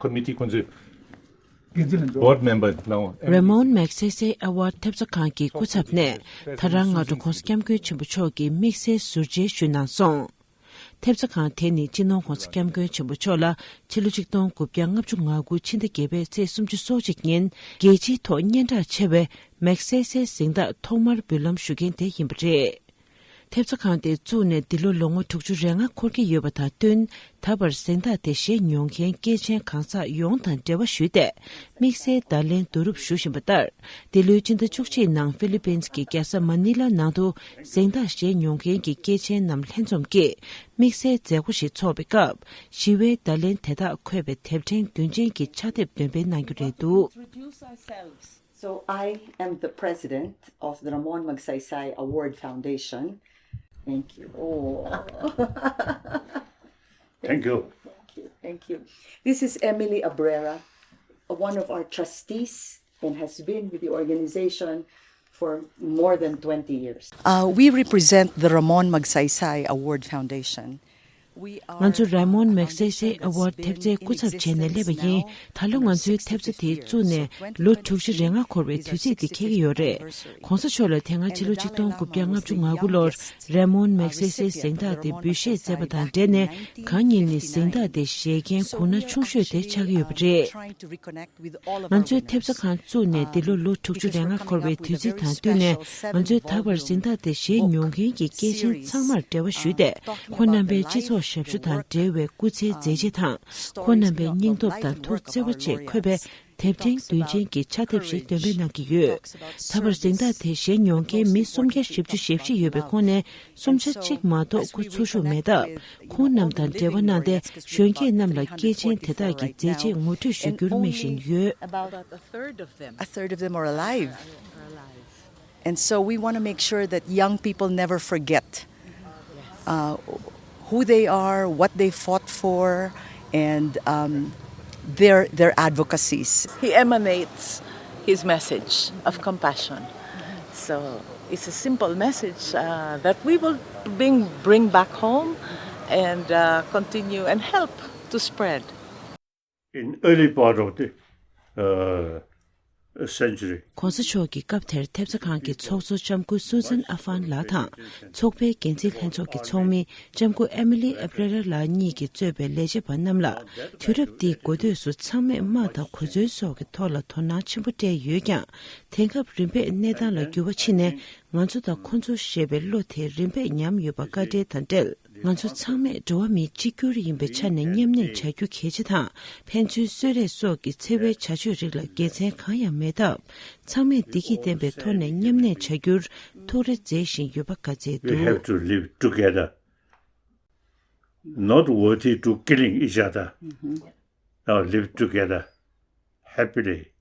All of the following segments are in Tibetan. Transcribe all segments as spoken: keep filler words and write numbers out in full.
ཁོ་མི་ཏི་ཁོང་ཚོའི་འགན་འཛིན་ལ་འགྲོ། Board member ལའང་Ramon Magsaysay Award ཐེབས་རྩ་ཁང་གི་སྐུ་ཚབ་ནས་ད་རང་སྔ་དྲོ་༸གོང་ས་༸སྐྱབས་མགོན་ཆེན་པོ་མཆོག་གི་དམིགས་བསལ་ཟུར་མཇལ་ཞུས་གནང་སོང་། ཐེབས་རྩ་ཁང་དེ་ནི་སྤྱི་ནོར་༸གོང་ས་༸སྐྱབས་མགོན་ཆེན་པོ་མཆོག་ལ་ཕྱི་ལོ་ཆིག་སྟོང་དགུ་བརྒྱ་ལྔ་བཅུ་ང་དགུ་ཕྱི་ཟླ་བརྒྱད་པའི་ཚེས་སུམ་ཅུ་སོ་གཅིག་ཉིན་རྒྱལ་སྤྱིའི་ཐོག་སྙན་གྲགས་ཆེ་བའི་Magsaysay གཟེངས་རྟགས་ཐོག་མར་འབུལ་ལམ་ཞུ་མཁན་དེ་ཡིན་པ་རེད། ཐེབས་རྩ་ཁང་དེ་བཙུགས་ནས་འདི་ལོ་ལོ་ངོ་དྲུག་ཅུ་རེ་ལྔ་འཁོར་གྱི་ཡོད་པ་དང་བསྟུན། ད་བར་གཟེངས་རྟགས་དེ་བཞེས་མྱོང་མཁན་སྐྱེས་ཆེན་གང་ཟག་ཡོངས་དང་འབྲེལ་བ་ཞུས་ཏེ། དམིགས་བསལ་བརྡ་ལན་བསྡུ་རུབ་ཞུ་བཞིན་པ་ལྟར། འདི་ལོའི་སྤྱི་ཟླ་བཅུ་གཅིག་ནང་ཧྥི་ལི་པིན་གྱི་རྒྱལ་ས་མ་ནི་ལ་ནང་དུ་གཟེངས་རྟགས་བཞེས་མྱོང་མཁན་གྱི་སྐྱེས་ཆེན་རྣམས་ལྷན་འཛོམས་ཀྱིས་དམིགས་བསལ་མཛད་སྒོ་ཞིག་འཚོགས་པའི་སྐབས། ཞི་བའི་བརྡ་ལན་དེ་དག་འཁོད་པའི་དེབ་ཕྲེང་བདུན་ཅན་གྱི་ཕྱག་དེབ་འདོན་སྤེལ་གནང་རྒྱུ་རེད་འདུག། Introduce ourselves. So I am the president of the Ramon Magsaysay Award Foundation. Thank you. Oh. Thank you. Thank you. Thank you. This is Emily Abrera, one of our trustees and has been with the organization for more than twenty years. Uh, we represent the Ramon Magsaysay Award Foundation. ང་ཚོ་Ramon Magsaysay Award ཐེབས་རྩའི་སྐུ་ཚབ་བྱས་ནས་སླེབས་པ་ཡིན། ད་ལོ་ང་ཚོའི་ཐེབས་རྩ་དེ་བཙུགས་ནས་ལོ་དྲུག་ཅུ་རེ་ལྔ་འཁོར་བའི་དུས་ཚིགས་དེ་འཁེལ་གྱི་ཡོད་རེད། ༸གོང་ས་མཆོག་ལ་དེ་སྔ་ཕྱི་ལོ་ཆིག་སྟོང་དགུ་བརྒྱ་ལྔ་བཅུ་ང་དགུ་ལོར་Ramon Magsaysay གཟེངས་རྟགས་དེ་འབུལ་བཞེས་མཛད་པ་དང་འབྲེལ་ནས། གང་ཉིད་ནི་གཟེངས་རྟགས་དེ་བཞེས་མཁན་གོང་ན་ཆུང་ཤོས་དེ་ཆགས་ཀྱི་ཡོད་པ་རེད། ང་ཚོའི་ཐེབས་རྩ་ཁང་བཙུགས་ནས་འདི་ལོ་ལོ་དྲུག་ཅུ་རེ་ལྔ་འཁོར་བའི་དུས་ཚིགས་དང་བསྟུན་ནས། ང་ཚོས་ད་བར་གཟེངས་རྟགས་དེ་བཞེས་མྱོང་མཁན་གྱི་སྐྱེས་ཆེན་ཚང་མར་འབྲེལ་བ་ཞུས་ཏེ། ཁོང་རྣམ་པའི་སྤྱི་ཚོགས་ཞབས་ཞུ་དང་འབྲེལ་བའི་སྐུ་ཚེའི་མཛད་རྗེས་དང་། ཁོང་རྣམ་པའི་སྙིང་སྟོབས་དང་ཐུགས་བརྩེ་བ་བཅས་འཁོད་པའི་དེབ་ཕྲེང་བདུན་ཅན་གྱི་ཕྱག་དེབ་ཞིག་འདོན་སྤེལ་གནང་གི་ཡོད། ད་བར་གཟེངས་རྟགས་དེ་བཞེས་མྱོང་མཁན་མི་སུམ་བརྒྱ་བཞི་བཅུ་ཞེ་བཞི་ཡོད་པའི་ཁོངས་ནས། སུམ་ཆ་གཅིག་མ་གཏོགས་སྐུ་འཚོ་བཞུགས་མེད་སྟབས། ཁོང་རྣམས་དང་འབྲེལ་བ་གནང་སྟེ། གཞོན་སྐྱེས་རྣམས་ལ་སྐྱེས་ཆེན་དེ་དག་གི་མཛད་རྗེས་ངོ་སྤྲོད་ཞུ་རྒྱུར་དམིགས་བཞིན་ཡོད། About a third of them. A third of them are alive. And so we want to make sure that young people never forget uh, who they are, what they fought for, and um, their, their advocacies. He emanates his message of compassion. So it's a simple message uh, that we will bring, bring back home and uh, continue and help to spread. In early part of the uh, century. ༸གོང་ས་མཆོག་གི་སྐབས་དེར་ཐེབས་རྩ་ཁང་གི་ཚོགས་གཙོ་ལྕམ་སྐུ་Susan Afan ལགས་དང་། ཚོགས་པའི་འགན་འཛིན་ལྷན་ཚོགས་ཀྱི་ཚོགས་མི་ལྕམ་སྐུ་Emily Abrera ལགས་གཉིས་ཀྱིས་གཙོས་པའི་ལས་བྱེད་པ་རྣམས་ལ། དུས་རབས་འདིའི་འགོ་སྟོད་སུ་ཚང་མས་དམག་དང་གོ་མཚོན་སོགས་ཀྱི་ཐོག་ལ་དོ་སྣང་ཆེན་པོ་སྤྲད་ཡོད་ཀྱང་། དེང་སྐབས་རིམ་པས་གནས་སྟངས་ལ་འགྱུར་བ་ཕྱིན་ནས། ང་ཚོ་དང་ཁོ་ཚོ་ཞེས་པའི་བློ་དེ་རིམ་པས་ཉམས་ཡོད་པ་བཀའ་འགྲེལ་དང་འབྲེལ། ང་ཚོ་ཚང་མས་འགྲོ་བ་མིའི་གཅིག་གྱུར་ཡིན་པའི་ཆ་ནས་མཉམ་གནས་བྱ་རྒྱུ་གལ་ཆེ་དང་། ཕན་ཚུན་གསོད་རེས་སོགས་ཀྱི་འཚེ་བའི་བྱ་སྤྱོད་རིགས་ལ་དགེ་མཚན་གང་ཡང་མེད་སྟབས། ཚང་མས་བདེ་སྐྱིད་ལྡན་པའི་ཐོག་ནས་མཉམ་གནས་བྱ་རྒྱུར་ཐུགས་རེ་མཛད་བཞིན་ཡོད་པ་བཀའ་སྩལ་འདུག། We have to live together, not worthy to killing each other. Now live together happily.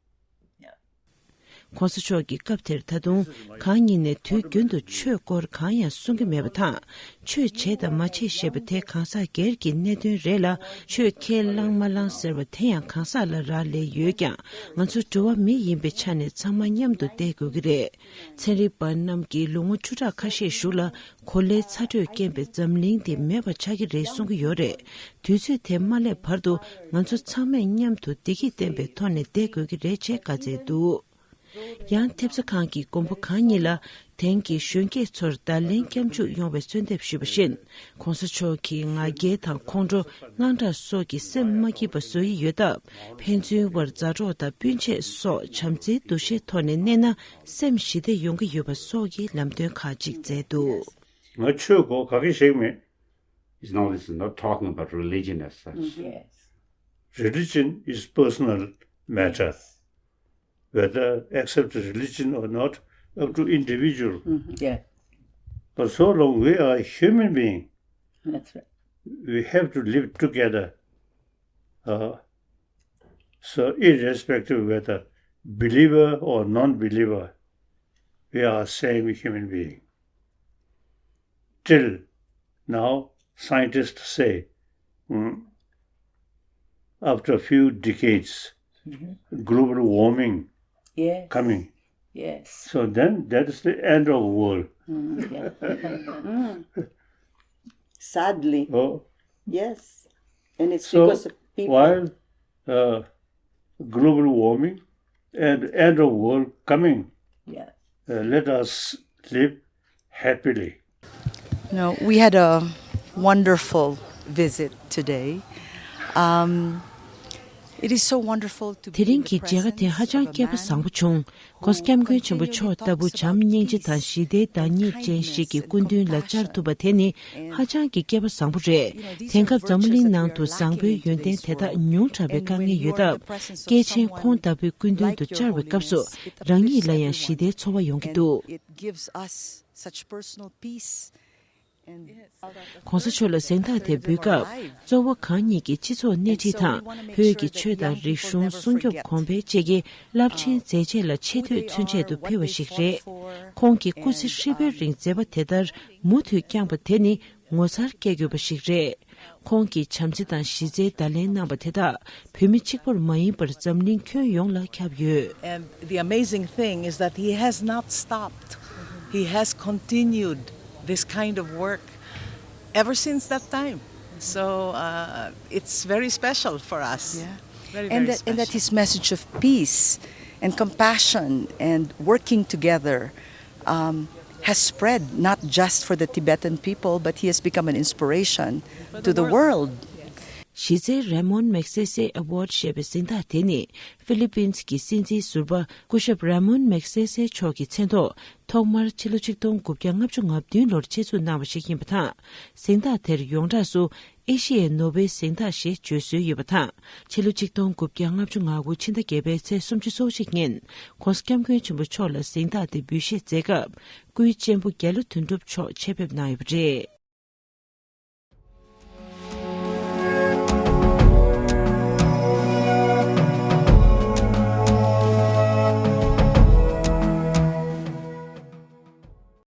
༸གོང་ས་མཆོག་གི་སྐབས་དེར་ད་དུང་གང་ཉིད་ནས་དུས་རྒྱུན་དུ་ཆོས་སྐོར་གང་ཡང་གསུང་གི་མེད་པ་དང་། ཆོས་བྱེད་དང་མ་བྱེད་ཞེས་པ་དེ་གང་ཟག་སྒེར་གྱི་གནད་དོན་རེད་ལ། ཆོས་ཁས་བླངས་མ་བླངས་ཟེར་བ་དེ་ཡང་གང་ཟག་ལ་རག་ལས་ཡོད་ཀྱང་། ང་ཚོ་འགྲོ་བ་མི་ཡིན་པའི་ཆ་ནས་ཚང་མ་མཉམ་དུ་བསྡད་དགོས་ཀྱི་རེད། ཚན་རིག་པ་རྣམས་ཀྱིས་ལོ་ངོ་བཅུ་ཕྲག་ཁ་ཤས་ཤིག་ལ། གོ་ལའི་ཚ་དྲོད་རྐྱེན་པས་འཛམ་གླིང་འདི་མེད་པ་ཆགས་ཀྱི་རེད་གསུང་གི་ཡོད་རེད། དུས་ཚོད་དེ་མ་སླེབས་བར་དུ་ང་ཚོ་ཚང་མས་མཉམ་དུ་བདེ་སྐྱིད་ལྡན་པའི་ཐོག་ནས་བསྡད་དགོས་ཀྱི་རེད་ཅེས་བཀའ་སྩལ་འདུག། ཡང་ཐེབས་རྩ་ཁང་གི་མགོན་པོ་གང་ཉིད་ལ་དེང་གི་གཞོན་སྐྱེས་ཚོར་བརྡ་ལན་སྐྱབས་འཇུག་ཡོང་བའི་གསོལ་འདེབས་ཞུས་པ་བཞིན། ༸གོང་ས་མཆོག་གིས་ང་རྒྱལ་དང་ཁོང་ཁྲོ་དངངས་སྐྲག་སོགས་ཀྱིས་སེམས་མ་སྐྱིད་པ་བཟོ་ཡི་ཡོད་སྟབས། ཕན་ཚུན་བར་མཛའ་གྲོགས་དང་སྤུན་མཆེད་སོགས་བྱམས་བརྩེའི་འདུ་ཤེས་ཐོག་ནས་གནས་ན། སེམས་ཞི་བདེ་ཡོང་གི་ཡོད་པ་སོགས་ཀྱི་ལམ་སྟོན་ཁག་ཅིག་མཛད་འདུག། ང་ཆོས་སྐོར་ག་གེ་ཤེས་མེད། It's not, this is not talking about religion as such. Yes. Religion is personal matter. Whether accept religion or not, up to individual. Yeah. But so long we are human being, that's right, we have to live together. Uh, so irrespective whether believer or non-believer, we are same human being. Till now, scientists say, mm, after a few decades, global warming, yes, coming. Yes. So then that is the end of the world. Mm, yeah. Mm. Sadly. Oh. Yes. And it's so because of people. While uh, global warming and end of world coming. Yeah. Uh, let us live happily. No, we had a wonderful visit today. Um, it is so wonderful to be དེ་རིང་in the གི་མཇལ་ཁ་དེ་ཧ་ཅང་སྐལ་པ་བཟང་པོ་བྱུང་། ྋགོང་ས་ྋསྐྱབས་མགོན་ཆེན་པོ་མཆོག་ལྟ་བུ་བྱམས་སྙིང་རྗེ་དང་ཞི་བདེའི་བདག་ཉིད་ཅན་ཞིག་གི་སྐུ་མདུན་ལ་བཅར་ཐུབ་པ་དེ་ནི་ཧ་ཅང་གི་སྐལ་པ་བཟང་པོ་རེད། དེང་སྐབས་འཛམ་བུ་གླིང་ནང་དུ་བཟང་པོའི་ཡོན་ཏན་དེ་དག་ཉུང་དྲགས་པའི་དཀའ་ངལ་ཡོད་སྟབས། སྐྱེས་ཆེན་ཁོང་ལྟ་བུའི་སྐུ་མདུན་དུ་བཅར་བའི་སྐབས་སུ་རང་ཉིད་ལ་ཡང་ཞི་བདེའི་ཚོར་བ་ཡོང་གི་འདུག It gives us such personal peace. And ྋགོང་ས་མཆོག་ལ་གཟེངས་རྟགས་དེ་འབུལ་སྐབས། གཙོ་བོ་གང་ཉིད་ཀྱི་སྤྱི་ཚོགས་སྣེ་ཁྲིད་དང་བོད་ཀྱི་ཆོས་དང་རིག་གཞུང་སྲུང་སྐྱོབ་གོང་འཕེལ་བཅས་ཀྱི་རླབས་ཆེན་མཛད་རྗེས་ལ་ཆེ་བསྟོད་མཚོན་ཆེད་དུ་ཕུལ་བ་ཞིག་རེད། ཁོང་གིས་སྐུ་ཚེ་ཧྲིལ་པོའི་རིང་མཛད་པ་དེ་ལྟར་མུ་མཐུད་བསྐྱངས་པ་དེ་ནི་ངོ་མཚར་སྐྱེ་དགོས་པ་ཞིག་རེད། ཁོང་གིས་བྱམས་བརྩེ་དང་གཞི་རྩའི་བརྡ་ལན་གནང་བ་དེ་དག་བོད་མི་གཅིག་པུར་མ་ཡིན་པར་འཛམ་གླིང་ཁྱོན་ཡོངས་ལ་ཁྱབ་ཡོད། And the amazing thing is that he has not stopped. He has continued this kind of work ever since that time. So uh, it's very special for us. Yeah. Very, and, very that, and that special. His message of peace and compassion and working together um, has spread not just for the Tibetan people, but he has become an inspiration to the world. གཞི་རྩའི་Ramon Magsaysay Award ཞེས་པའི་གཟེངས་རྟགས་དེ་ནི་ཧྥི་ལི་པིན་གྱི་སྲིད་འཛིན་ཟུར་པ་སྐུ་ཞབས་Ramon Magsaysay མཆོག་གི་མཚན་ཐོག་ཐོག་མར་ཕྱི་ལོ་ཆིག་སྟོང་དགུ་བརྒྱ་ལྔ་བཅུ་ང་བདུན་ལོར་ཆེད་འཛུགས་གནང་བ་ཞིག་ཡིན་པ་དང་། གཟེངས་རྟགས་དེར་ཡོངས་གྲགས་སུ་ཨེ་ཤི་ཡའི་ནོ་བེལ་གཟེངས་རྟགས་ཞེས་བརྗོད་སྲོལ་ཡོད་པ་དང་། ཕྱི་ལོ་ཆིག་སྟོང་དགུ་བརྒྱ་ལྔ་བཅུ་ང་དགུ་ཕྱི་ཟླ་བརྒྱད་པའི་ཚེས་སུམ་ཅུ་སོ་གཅིག་ཉིན་ྋགོང་ས་ྋསྐྱབས་མགོན་ཆེན་པོ་མཆོག་ལ་གཟེངས་རྟགས་དེ་འབུལ་བཞེས་མཛད་སྐབས་སྐུའི་གཅེན་པོ་རྒྱ་ལོ་དོན་གྲུབ་མཆོག་ཆེད་ཕེབས་གནང་ཡོད་པ་རེད།